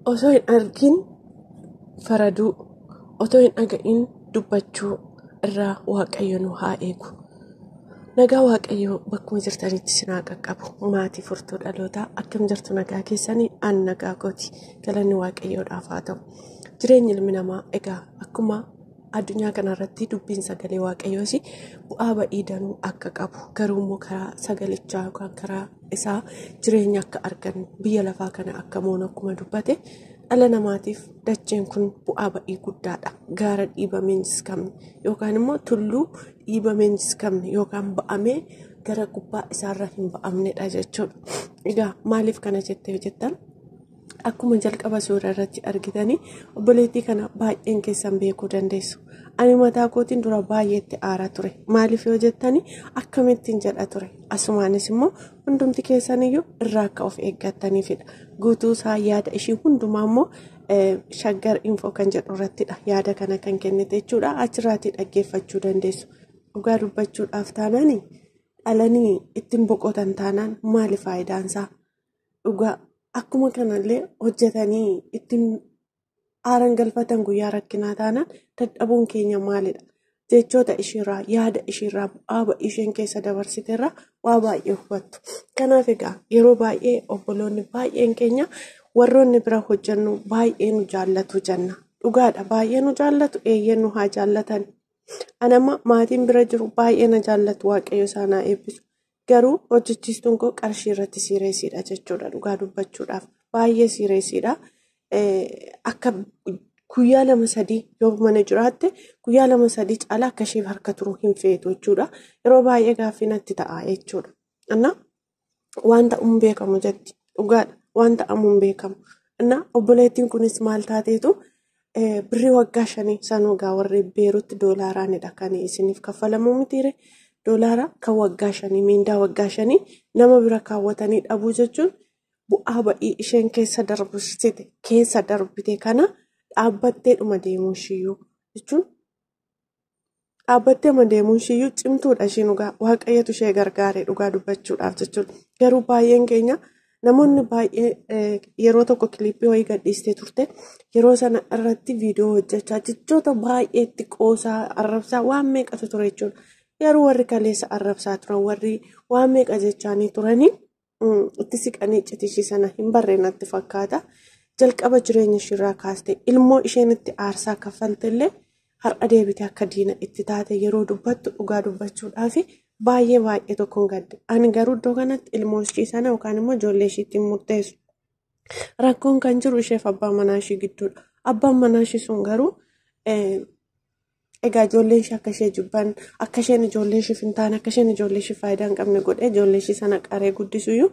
Osoo hin argin faraduu, otoo hin dhaga'iin dubbachuu irraa Waaqayyo nu haa eegu. Nagaa Waaqayyoo bakkuma jirtanitti isin haa qaqqabu. Maatii furtuu dhalootaa, akkam jirtu? Nagaa keessanii? An nagaa kooti. Galanni Waaqayyoodhaaf haa ta'u. Jireenyi ilmi namaa egaa akkuma addunyaa kanarratti dubbiin sagalee Waaqayyoos bu'aa ba'ii danuu akka qabu, garuu immoo karaa sagalichaa yookaan karaa isaa jireenya akka argannu, biyya lafaa kana akka moonu akkuma dubbate, dhala namaatiif dacheen kun bu'aa ba'ii guddaadha. Gaara dhiibamee hin jiskamne yookaan immoo tulluu dhiibamee hin jiskamne yookaan ba'amee gara gubbaa isaarra hin ba'amnedha jechuudha. Egaa maaliif kana jettee jettan, akkuma jalqaba suura irratti argitanii obboleettii kana baay'een keessan beekuu dandeessu. Ani mataa kootiin dura baay'eetti aaraa ture. Maaliif yoo jettani, akkamittiin jedha ture. Asumaanis immoo hundumti keessaniyyuu irraa akka of eeggattaniifidha. Guutuu isaa yaada ishii hundumaa immoo Shaggar Info kan jedhu irrattidha yaada kana kan kennite jechuudha. Achirraatii dhaggeeffachuu dandeessu. Dhugaa dubbachuudhaaf taanaan, dhalanii ittiin boqotan taanaan maali faayidaan isaa? Dhugaa akkuma kanallee hojjetanii ittiin aaran galfatan guyyaa rakkinaa taanaan dadhabuun keenya maalidha? Jechoota ishiirraa, yaada ishiirraa, bu'aa ba'ii isheen keessa dabarsiteerraa waa baay'ee hubattu. Kanaaf egaa yeroo baay'ee obboloonni baay'een keenya warroonni bira hojjennu baay'ee nu jaallatu jenna. Dhugaadha, baay'ee nu jaallatu, eeyyee, nu haa jaallatan. Anamma maatiin bira jiru baay'ee na jaallatu, Waaqayyo isaan haa eebbisu. Garuu hojjechiistuun koo qarshii irratti siireesiidha jechuudha, dhugaa dubbachuudhaaf. Baay'ee siireesiidha. Akka guyyaa 2 3 yoo mana jiraatte, guyyaa 2 3 caalaa akka isheef harka turu hin feetu jechuudha. Yeroo baay'ee gaaffii natti ta'a jechuudha. Innaa waan ta'uun beekamu jetti. Dhugaadha, waan ta'amu hin beekamu. Innaa obboleettiin kunis maal taateetu, birrii waggaa 5 sanuu gaa warri Beerutti doolaaraanidha kan isiniif kaffalamu mitiire? Doolaara kan waggaa 5, miindaa waggaa 5 nama bira kaawwatanii dhabuu jechuun bu'aa ba'ii isheen keessa darbite keessa darbite kana dhaabbatteedhuma deemuu ishiyyuu jechuun, dhaabbatteema deemuun ishiyyuu cimtuudha ishiin. Dhugaa Waaqayyotu ishee gargaare, dhugaa dubbachuudhaaf jechuudha. Garuu baay'een keenya, namoonni baay'ee, yeroo tokko kiliippii wayii gadhiistee turte. Yeroo sana irratti viidiyoo hojjechaa, jechoota baay'eetti qoosaa, arrabsaa, waan meeqatu ture jechuudha. Garuu warri kaleessa arrabsaa turan, warri waan meeqa jechaanii turanii, itti siqanii iccitii sana hin barree natti fakkaata. Jalqaba jireenya ishiirraa kaaste ilmoo isheen itti aarsaa kaffalte illee har'a deebitee akka diina itti taate yeroo dubbattu, dhugaa dubbachuudhaaf baay'ee baay'ee tokkoon gadde. Ani garuu iddoo kanatti ilmoo ishii sana yookaan immoo ijoollee ishiitti hin murteessu. Rakkoon kan jiru isheef abbaa manaa ishii gidduudha. Abbaan manaa ishii sun garuu egaa ijoolleen ishee akka ishee jibban, akka isheen ijoollee isheef hin taane, akka isheen ijoollee isheef faayidaa hin qabne godhee ijoollee ishee sana qaree guddisuyyuu,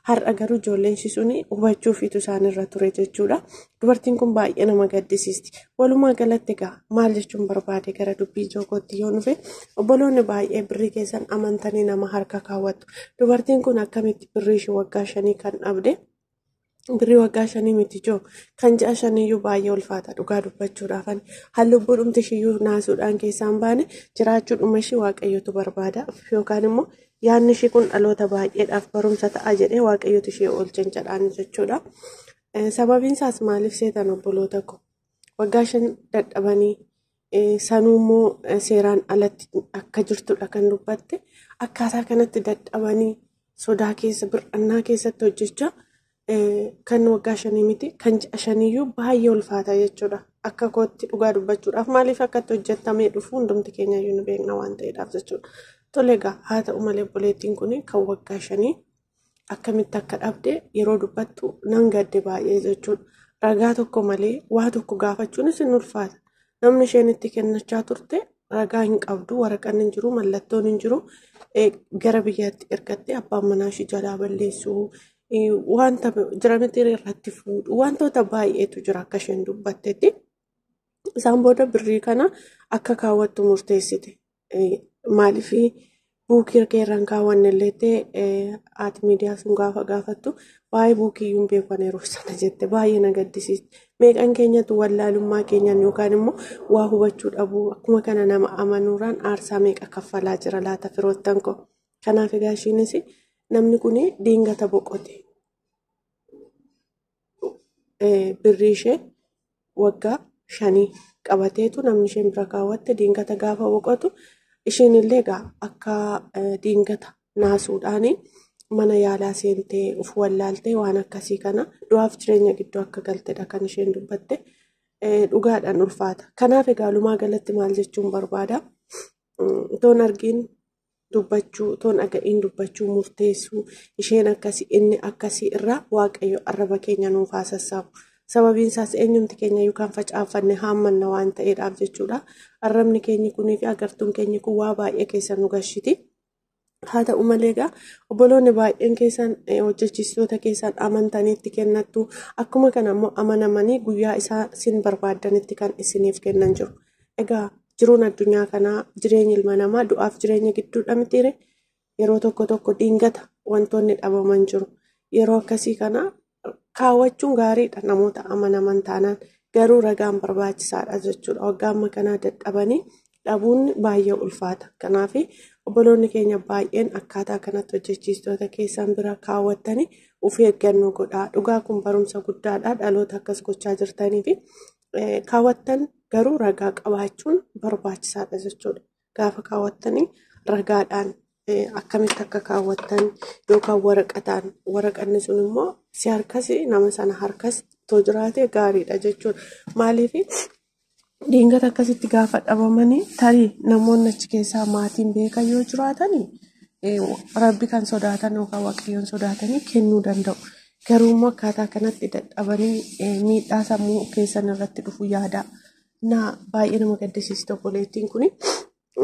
har'a garuu ijoolleen ishee suni hubachuufiitu isaanirra ture jechuudha. Dubartiin kun baay'ee nama gaddisiisti. Walumaa galatti egaa maal jechuun barbaade, gara dubbii ijoo kootti yoo dhufe, obboloonni baay'ee birrii keessan amantanii nama harka kaawwattu. Dubartiin kun akkamitti birrii ishee waggaa 5 kan dhabde? Birrii waggaa 5 miti joo, kan ji'a 5yyuu baay'ee ulfaata, dhugaa dubbachuudhaaf. Halluu dhumti ishiyyuu naasuudhaan keessaan baane jiraachuudhuma ishii Waaqayyotu barbaada, yookaan immoo yaadni ishii kun dhaloota baay'eedhaaf barumsa ta'a jedhee Waaqayyotu ishee oolchan jedhaan jechuudha. Sababiin isaas maaliif seetan, obboloota ko, waggaa 5 dadhabanii, sanuu immoo seeraan alatti akka jirtudha kan dubbatte. Akkaataa kanatti dadhabanii sodaa keessa, bir'annaa keessatti hojjechaa, kan waggaa 5 miti, kan ji'a 5yyuu baay'ee ulfaata jechuudha. Akka kootti, dhugaa dubbachuudhaaf, maaliif akkatti hojjetamee dhufu hundumti keenya iyyuu ni beekna waan ta'eedhaaf jechuudha. Tole egaa, haa ta'u malee obboleettiin kun kan waggaa 5 akkamitti akka dhabde yeroo dubbattu nan gadde baay'ee jechuudha. Ragaa tokko malee waa tokko gaafachuunis hin ulfaata. Namni isheen itti kennachaa turte ragaa hin qabdu, waraqaan hin jiru, mallattoon hin jiru. Gara biyyaatti ergattee abbaan manaa ishee jalaa balleessuu, wanta jiranitti irratti fuudhu, wantoota baay'eetu jira akka isheen dubbattetti. Isaan booda birrii kana akka kaawwattu murteessite. Maaliif buukii keerraan kaawwanne illee ta'e, haati miidiyaa sun gaafa gaafattu waa'ee buukii iyyuu hin beekan yeroo sana jette, baay'ee na gaddisiiste. Meeqan keenyatu wallaalummaa keenyaan yookaan immoo waa hubachuu dhabuu akkuma kana nama amanuuraan aarsaa meeqa kaffalaa jira laata, firoottan koo? Kanaaf egaa ishiinis namni kun diingata boqote. Birrii ishee waggaa 5 qabateetu namni isheen bira kaawwatte diingata gaafa boqotu isheen illee egaa akka diingata naasuudhaan mana yaalaa seentee of wallaaltee waan akkasii kana du'aaf jireenya gidduu akka galtedha kan isheen dubbatte. Dhugaadhaan ulfaata. Kanaaf egaa walumaa galatti maal jechuun barbaada? Otoon argiin dubbachuu, otoon dhaga'iin dubbachuu, murteessuu, isheen akkasii, inni akkasii irraa Waaqayyo arraba keenya nuuf haa sassaabu. Sababiin isaas eenyumti keenya iyyuu kan facaafanne haammanna waan ta'eedhaaf jechuudha. Arrabni keenyi kunii fi agartuun keenyi kun waa baay'ee keessa nu gashiti. Haa ta'u malee egaa obboloonni baay'een keessan hojjechiistoota keessan amantaniitti kennattu. Akkuma kana immoo amanamanii guyyaa isaa isin barbaaddanitti kan isiniif kennan jiru. Egaa jiruun addunyaa kanaa jireenya ilma namaa du'aaf jireenya gidduudha mitiire. Yeroo tokko tokko diingata wantoonni dhabaman jiru. Yeroo akkasii kana kaawwachuun gaariidha namoota amanaman taanaan, garuu ragaan barbaachisaadha jechuudha. Waggaa amma kanaa dadhabanii dhabuun baay'ee ulfaata. Kanaaf obboloonni keenya baay'een akkaataa kanatti hojjechiistoota keessan bira kaawwattanii of eeggannoo godhaa. Dhugaa kun barumsa guddaadha dhaloota akkas gochaa jirtanii fi kaawwattan garuu ragaa qabaachuun barbaachisaadha jechuudha. Gaafa kaawwattanii ragaadhaan akkamitti akka kaawwattan yookaan waraqataan, waraqanni sun immoo si harkas nama sana harkas too jiraate gaariidha jechuudha. Maaliif diingata akkasitti gaafa dhabamanii tarii namoonni achi keessaa maatiin beekan yoo jiraatanii rabbi kan sodaatan yookaan waaqayyoon sodaatanii kennuu danda'u. Garuu immoo akkaataa kanatti dadhabanii miidhaa sammuu keessan irratti dhufu yaada. Na baay'ee nama gaddisiisti obboleettiin kuni.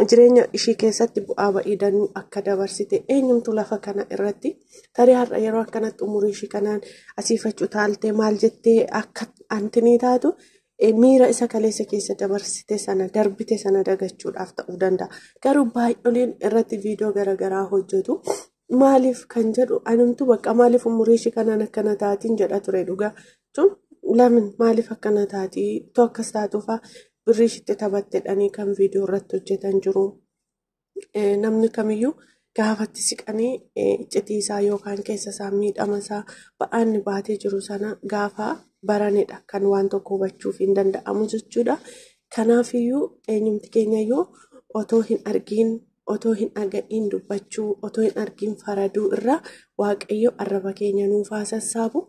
Jireenya ishii keessatti bu'aa ba'ii danuu akka dabarsite eenyumtu lafa kana irratti tarii har'a yeroo akkanatti umurii ishii kanaan asiifachuu taaltee maal jettee akka antinii taatu miira isa kaleessa keessa dabarsite sana darbite sana dagachuudhaaf ta'uu danda'a. Garuu baay'oleen irratti viidiyoo garaagaraa hojjetu. Maaliif kan jedhu anumtu bakka maaliif umurii ishii kanaan akkana taatiin jedha ture dhugaa. Lamin maaliif akkana taatii tu akkas taatuufaa birrii ishiitti taphattedhanii kan viidiyoo irratti hojjetan jiru. Namni kamiyyuu gaafatti siqanii iccitii isaa yookaan keessa isaa miidhama isaa ba'aanni baatee jiru sana gaafa baranidha kan waan tokko hubachuuf hin danda'amu jechuudha. Kanaafiyyuu eenyumti keenyayyuu otoo hin argiin, otoo hin dhaga'iin dubbachuu, otoo hin argiin faraduu irraa Waaqayyo arraba keenya nuuf haa sassaabu.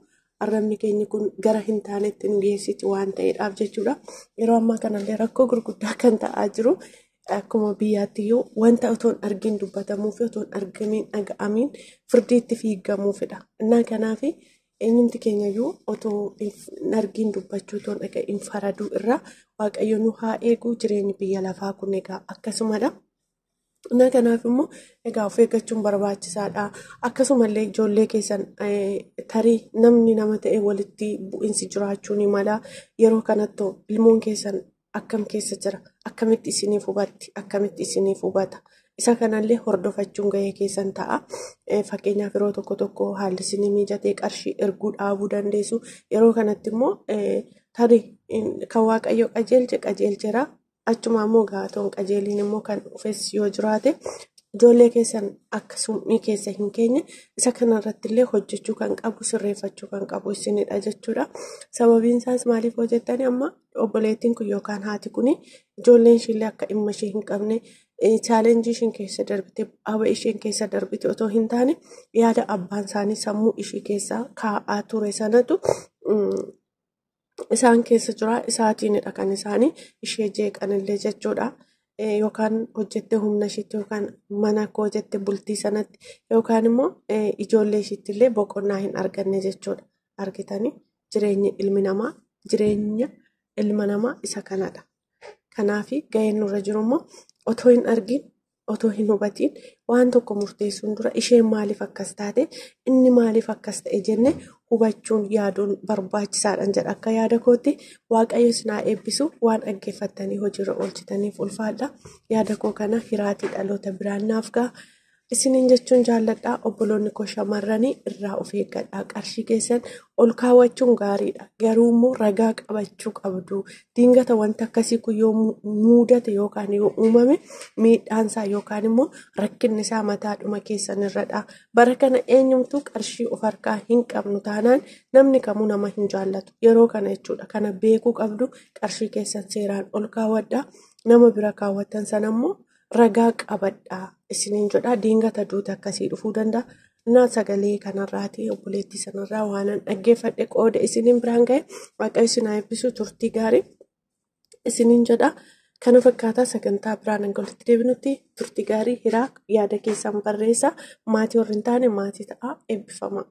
Arrabni keenya kun gara hin taanetti nu geessiti waan ta'eedhaaf jechuudha. Yeroo ammaa kanallee rakkoo gurguddaa kan ta'aa jiru akkuma biyyaattiyyuu wanta otoo hin argiin dubbatamuu fi otoo hin argamiin dhaga'amiin firdiitti fiigamuufidha. Innaa kanaaf eenyumti keenyayyuu otoo hin argiin dubbachuu, otoo hin dhaga'iin faraduu irraa Waaqayyo nu haa eegu. Jireenyi biyya lafaa kun egaa akkasumadha. Innaa kanaaf immoo egaa of eeggachuun barbaachisaadha. Akkasumallee ijoollee keessan tarii namni nama ta'e walitti bu'insi jiraachuu ni mala. Yeroo kanatti ilmoon keessan akkam keessa jira? Akkamitti isiniif hubatti? Akkamitti isiniif hubata? Isa kanallee hordofachuun gahee keessan ta'a. Fakkeenyaaf yeroo tokko tokko haalli isinii mijatee qarshii erguu dhaabuu dandeessu. Yeroo kanatti immoo tarii kan Waaqayyo qajeelche qajeelcheera. Achuma immoo gaatoon qajeeliin immoo kan dhufes yoo jiraate ijoollee keessan akka summii keessa hin keenye isa kanarratti illee hojjechuu kan qabu sirreeffachuu kan qabu isinidha jechuudha. Sababiin isaas maaliif hojjettani amma obboleettiin kun yookaan haati kun ijoolleen ishiillee akka dhimma ishee hin qabne chaalenjii isheen keessa darbite aba isheen keessa darbite otoo hin taane yaada abbaan isaanii sammuu ishii keessa kaa'aa ture sanatu isaan keessa jira. Isaatiinidha kan isaanii ishee jeeqanillee jechuudha. Yookaan hojjette humna isheetti yookaan mana koo jette bultii sanatti yookaan immoo ijoollee isheetti illee boqonnaa hin arganne jechuudha. Argitanii jireenya ilmi namaa jireenya ilma namaa isa kanadha. Kanaaf gaheen nurra jiru immoo otoo hin argin otoo hin hubatiin waan tokko murteessuun dura isheen maaliif akkas taate inni maaliif akkas ta'e jenne hubachuun yaaduun barbaachisaadha jedha. Akka yaada kootti Waaqayyo isin haa eebbisu. Waan dhaggeeffattanii hojiirra oolchitaniif ulfaadha. Yaada koo kana hiraatii dhaloota biraan naaf ga'a. Isiniin jechuun jaalladhaa. Obboloonni koo shamarranii, irraa of eeggadhaa. Qarshii keessan ol kaawwachuun gaariidha. Garuu immoo ragaa qabachuu qabdu. Dingata wanta akkasii kun yoo mudate yookaan yoo uumame, miidhaansaa yookaan immoo rakkinni isaa mataadhuma keessan irradha. Bara kana eenyumtuu qarshii of harkaa hin qabnu taanaan namni kamuu nama hin jaallatu. Yeroo kana jechuudha. Kana beekuu qabdu. Qarshii keessan seeraan ol kaawwadhaa. Nama bira kaawwattan sana immoo ragaa qabadhaa isiniin jedha. Dingata duuta akkasii dhufuu danda'a. Naa sagalee kanarraati, obboleettii sanarraa waanan dhaggeeffadhe qooda isiniin biraan ga'e. Waaqayyo isin haa eebbisu, turtii gaarii isiniin jedha. Kana fakkaataa sagantaa biraan hanga walitti deebinutti turtii gaarii. Hiraa yaada keessan barreessa. Maatii warri hin taane maatii ta'a. Eebbifama.